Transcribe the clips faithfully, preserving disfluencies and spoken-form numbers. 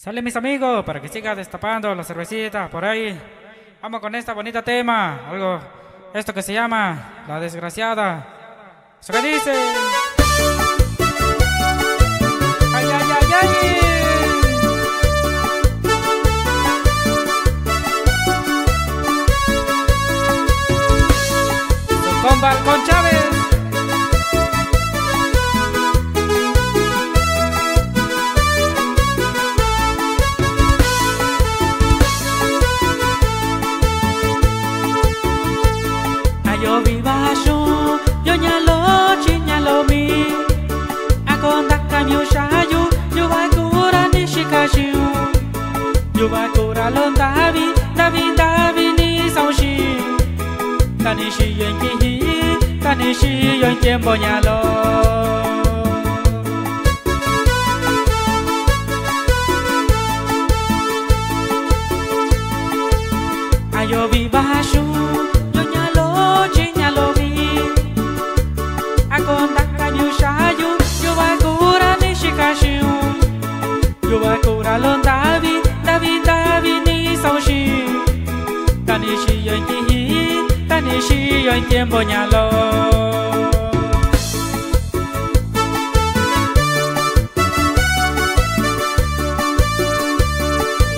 Sale, mis amigos, para que siga destapando la cervecita por ahí. Vamos con esta bonita tema, algo, esto que se llama La Desgraciada. Eso que dice. Ay, ay, ay, ay. Su compa Halcón Chávez. A yoo viꞌi va xun, yoo ña loo chi ña loo mii. A koo ndaka mi xaꞌa yu, yu va ku ra ndixika xiꞌin un. Yu va ku ra loo ndaꞌvi, ndaꞌvi, ndaꞌvi ni sa un xiꞌin. Ta ni xiyo iin kii, ta ni xiyo iin tiempo ña loo. A yoo viꞌi va xun, yoo ña loo chi ña loo mii. A koo ndaka mi xaꞌa yu, yu va ku ra ndixika xiꞌin un. Yu va ku ra loo ndaꞌvi, ndaꞌvi, ndaꞌvi ni sa un xiꞌin. Ta ni xiyo iin kii, ta ni xiyo iin tiempo ña loo.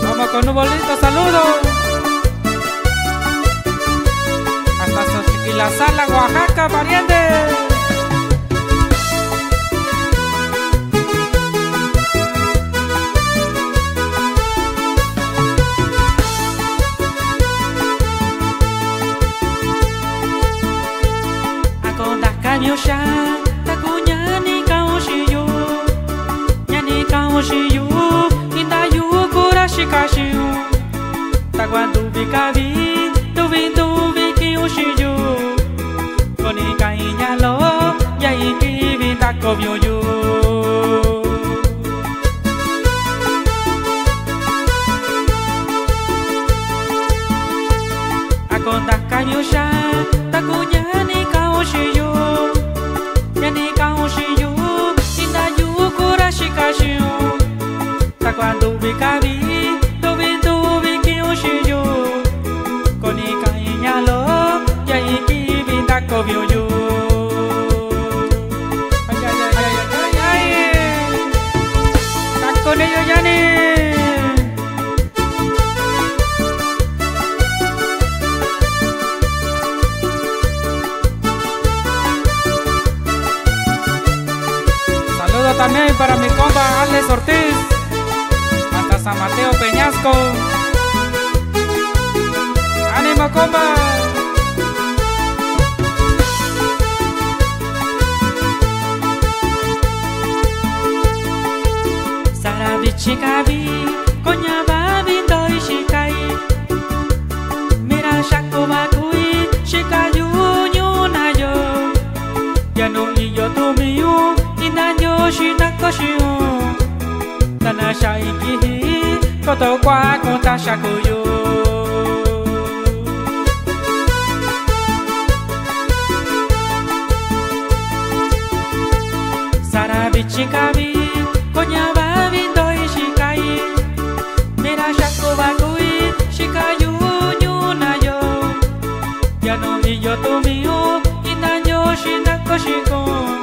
Vamos con un bonito saludo. Hasta Xochitl, Sala, Oaxaca, pariente. A koo ndaka mi xaꞌa, ta kuu ñani ka un xiꞌin yu, ñani ka un xiꞌin yu, indaa yuꞌu ku ra xika xiꞌin un. Takua nduvi ka vi, nduvi nduvi kiꞌin un xiꞌin yu, koo ni ka iin ña loo, ndia iin kivi ndakoo vi un yu. A koo ndaka mi xaꞌa, ta kuu ñani ka un xiꞌin yu, ñani ka un xiꞌin yu, indaa yuꞌu ku ra xika xiꞌin un. Takua nduvi ka vi, nduvi nduvi kiꞌin un xiꞌin yu, koo ni ka iin ña loo, ndia iin kivi ndakoo vi un yu. Ay, ay, ay, ay, ay, ay. Ndakoo ni yu ñani. Saludo también para mi compa Alex Ortiz, hasta San Mateo Peñasco. ¡Ánimo, compa! Saa ra vichin ka vi, koo ña vaꞌa vi ndo ixi kai. Mii ra xaku va kuvi xika yuꞌu ñuu na yoꞌo. Ndia nuu iyo tu mii yu, indaa Ndioxi na koo xiꞌin un. Ta na xa iin kii, koto kuaꞌa kun ta xa ku yu. Saa ra vichin ka vi, koo ña vaꞌa vi ndo ixi kai. Mii ra xaku va kuvi xika yuꞌu ñuu na yoꞌo. Ndia nuu iyo tu mii yu, indaa Ndioxi na koo xiꞌin kun.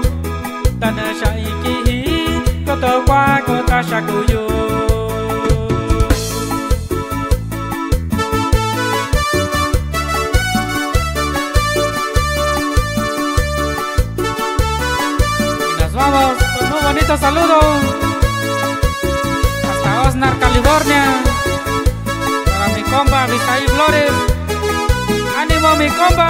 Ta na xa iin kii, koto kuaꞌa kun ta xa ku yu. Y nos vamos con un bonito saludo hasta Oxnard, California, para mi compa Abisaí Flores. ¡Ánimo, mi compa!